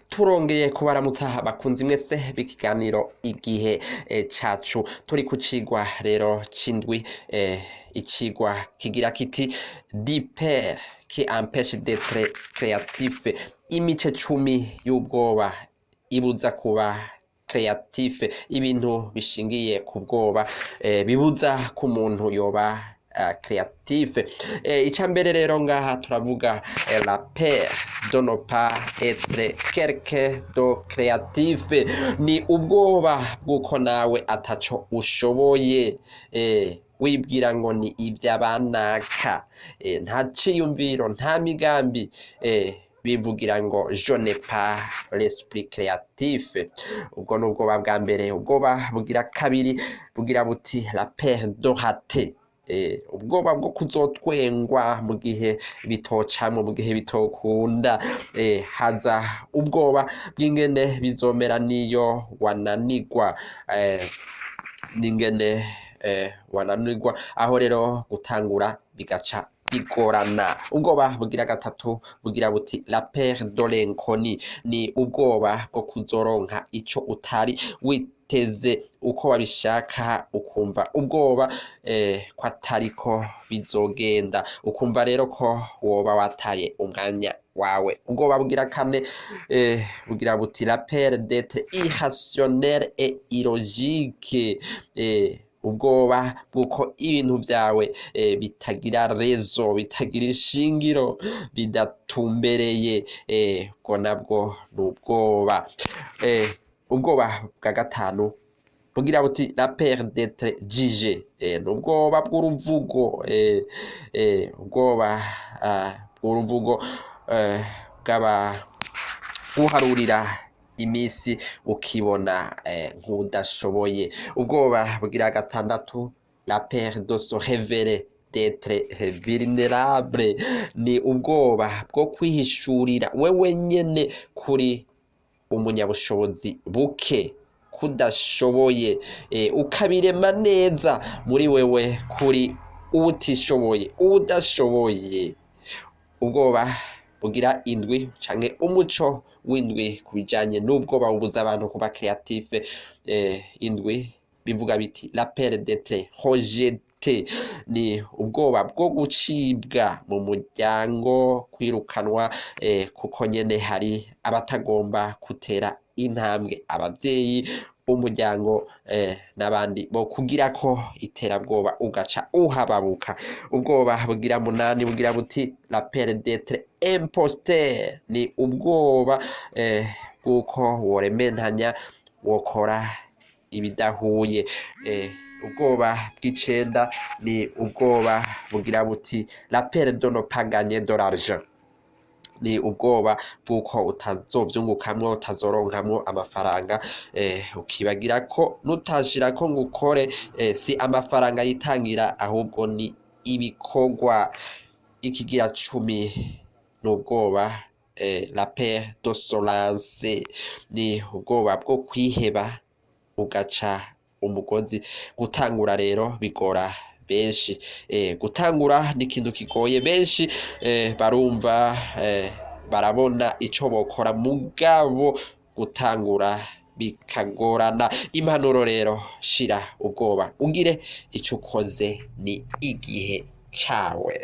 Turongeye kubaramutsa bakunzi mwese b'ikiganiro Igihe cacu. Turi ku cigwa rero c'indwi, icigwa kigira kiti "Dix peurs qui empêchent d'être créatif", imice 10 y'ubwoba ibuza kuba créatif, ibintu bishingiye ku bwoba bibuza ko umuntu yoba créatif. Ica mbere rero ngaha turavuga la peur de ne pas être quelqu'un de créatif, ni ubwoba bw'uko nawe ataco ushoboye, wibwira ngo ni ivy'abanaka, nta ciyumviro, nta migambi, bivugira ngo "Je n'ai pas l'esprit créatif". Ubwo ni ubwoba bwa mbere. Ubwoba bugira kabiri bugira buti "La peur de rater", ubwoba bwo kuzotwengwa mu gihe bitocamwo, mu gihe bitokunda. Haza ubwoba bw'ingene bizomera niyo wananigwa, n'ingene wananigwa, aho rero gutangura bigaca bigorana. Ubwoba bugira gatatu bugira buti "La peur de l'inconnu", ni ubwoba bwo kuzoronka ico utari witeze uko wabishaka, ukumva ubwoba ko atariko bizogenda, ukumva rero ko woba wataye umwanya wawe. Ubwoba bugira kane bugira buti "La peur d'être irrationnel et illogique", ubwoba bw'uko ibintu vyawe bitagira raison, bitagira ishingiro, bidatumbereye, ubwo nabwo ni ubwoba. Ubwoba bwa gatanu bugira buti "La peur d'être jugé", ni ubwoba bw'uruvugo, ubwoba bw'uruvugo bw'aba guharurira imisi ukibona nk'udashoboye. Ubwoba bugira gatandatu, la peur de se révéler, d'être vulnérable, ni ubwoba bwo kwihishurira wewe nyene kuri umunyabushobozi buke, kudashoboye, ukabirema neza muri wewe kuri uwutishoboye, uwudashoboye. Ubwoba bugira indwi canke umuco w'indwi ku bijanye n'ubwoba bubuza abantu kuba créatif, indwi bivuga biti "La peur d'être rejeté", ni ubwoba bwo gucibwa mu muryango, kwirukanwa, kuko nyene hari abatagomba gutera intambwe, abavyeyi, umuryango, n'abandi bo kugira ko iterabwoba ugaca uhababuka. Ubwoba bugira munani bugira buti "La peur d'être imposteur", ni ubwoba bw'uko worementanya, wokora ibidahuye. Ubwoba bw'icenda ni ubwoba bugira buti "La peur de ne pas gagner de l'argent", ni ubwoba bw'uko utazovyungukamwo, utazoronkamwo amafaranga, ukibagira ko nutashirako ngo ukore, si amafaranga yitangira, ahubwo ni ibikorwa. Ikigira 10 ni ubwoba "La peur de se lancer", ni ubwoba bwo kwiheba ugaca umugozi. Gutangura rero bigora benshi, gutangura ni ikintu kigoye benshi, barumva, barabona ico bokora, mugabo gutangura bikagorana. Impanuro rero, shira ubwoba ugire ico ukoze, ni igihe cawe.